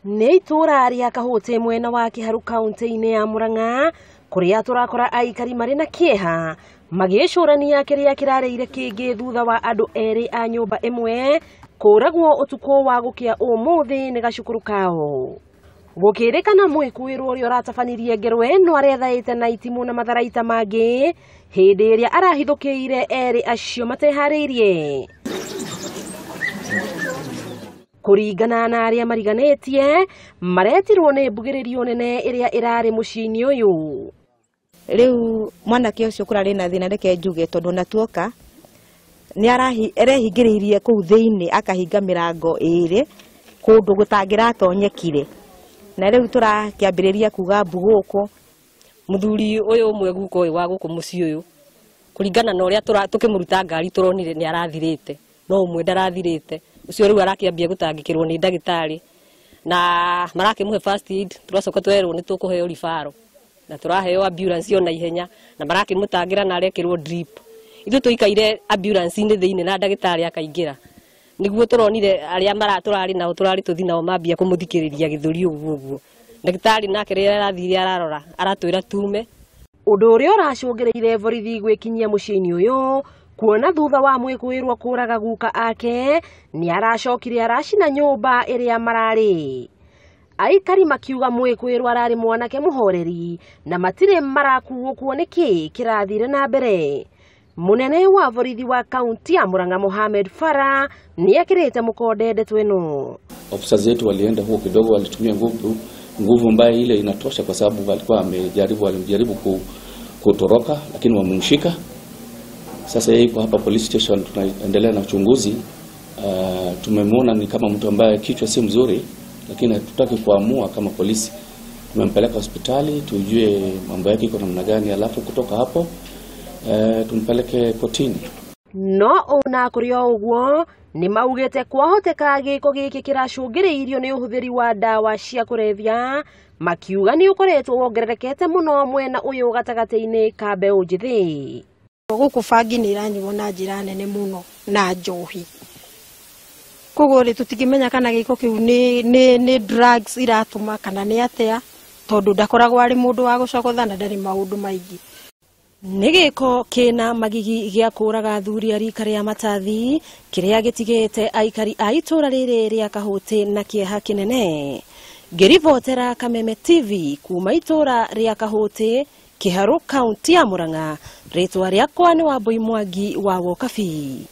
Nĩ itũra rĩa Kahũti mwena wa Kĩharũ kaunti-inĩ ya Murang'a kũrĩa tũrakora aikari marĩ na kĩeha magĩcũrania kĩrĩa kĩrareire kĩngĩ thutha wa andũ erĩ a nyũmba ĩmwe kũragwo ũtukũ wa gũkĩa ũmũthĩ nĩ gacukuru kao. Gũkĩrĩkana mwĩkũĩrwo ũrĩa ũratabanirie ngero ĩno arethaĩte na itimũ na matharaita mangĩ hĩndĩ ĩrĩa arahithũkĩire erĩ acio mateharĩirie. Kũringana na arĩa mariganĩtie maretirwo nĩ mbugĩrĩrio nene ĩrĩa ĩrarĩ mũciĩ-inĩ ũyũ. Rĩu mwanake ũcio kũrarĩ na thĩna, reke njuge, tondũ ona tuoka nĩ arehingĩrĩirie kũu thĩinĩ akahinga mĩrango ĩrĩ kũndũ gũtangĩratonyekire, na rĩu tũrakĩambĩrĩria kuga mbu gũkũ. Mũthuri ũyũ ũmwe guka ũyũ wa gũkũ mũciĩ ũyũ kũringana na ũrĩa tũkĩmũruta ngari tũronire nĩ arathirĩte, no ũmwe ndarathirĩte. Ũcio rĩu arakĩambia gũtangĩkĩrwo nĩ ndagĩtarĩ na marakĩmũhe first aid, tũracoka twerwo nĩ tũkũheo referral na tũraheo ambulance ona ihenya na marakĩmũtangĩra na arekĩrwo drip. Ithuĩ tũikaire ambulance-inĩ thĩinĩ na ndagĩtarĩ akaingĩra, nĩguo tũronire arĩa tũrarĩ nao tũrarĩ tũthi nao mambia kũmũthikĩrĩria gĩthũri ũguo ũguo. Ndagĩtarĩ nake rĩrĩa arathire ararora aratwĩra tume. Ũndũ ũrĩa ũracũngĩrĩire borithi gwĩkinyia mũciĩ-inĩ ũyũ kuona thutha wa mwĩkũĩrwo kũraga guka ake nĩ aracokire aracina nyũmba ĩrĩa mararĩ. Aikari makiuga mwĩkũĩrwo ararĩ mwanake mũhoreri na matirĩ marakuũkwo nĩkĩ kĩrathire na mbere. Mũnene wa borithi wa kaunti ya Murang'a Mohamed Farah nĩ ekĩrĩte mũkonde ndeto ĩno. Officers wetu walienda huko kidogo, walitumia nguvu mbaya ile inatosha, kwa sababu walikuwa walijaribu kutoroka, lakini wamemshika. Sasa yeye yuko hapa police station, tunaendelea na uchunguzi. Tumemwona ni kama mtu ambaye kichwa si mzuri, lakini hatutaki kuamua kama polisi. Tumempeleka hospitali tujue mambo yake iko namna gani, alafu kutoka hapo tumpeleke kotini. No ona kũrĩ o ũguo nĩ maugĩte kwahoteka gĩko gĩkĩ kĩracũngĩrĩirio nĩ ũhũthĩri wa ndawa cia kũrebia, makiuga nĩ ũkoretwo wongererekete mũno mwena ũyũ gatagatĩ-inĩ ka mbeũ njĩthĩ. Gũkũ bangi nĩ iranyuo na njĩra nene mũno na njohi, koguo rĩ tũtingĩmenya kana gĩko kĩu nĩ drugs iratũma kana nĩ atĩa, tondũ ndakoragwo arĩ mũndũ wa gũcogotha na ndarĩ maũndũ maingĩ. Nĩ gĩko kĩna magigi gĩa kũraga athuri a rika rĩa matathi kĩrĩa gĩtigĩte aikari a itũra rĩrĩ rĩa Kahũti na kĩeha kĩnene. Ngĩribotera Kameme TV kuma itũra rĩa Kahũti, Kĩharũ, kaunti ya Murang'a, rĩtwa rĩakwa nĩ Wambui Mwangi wa Wokabi.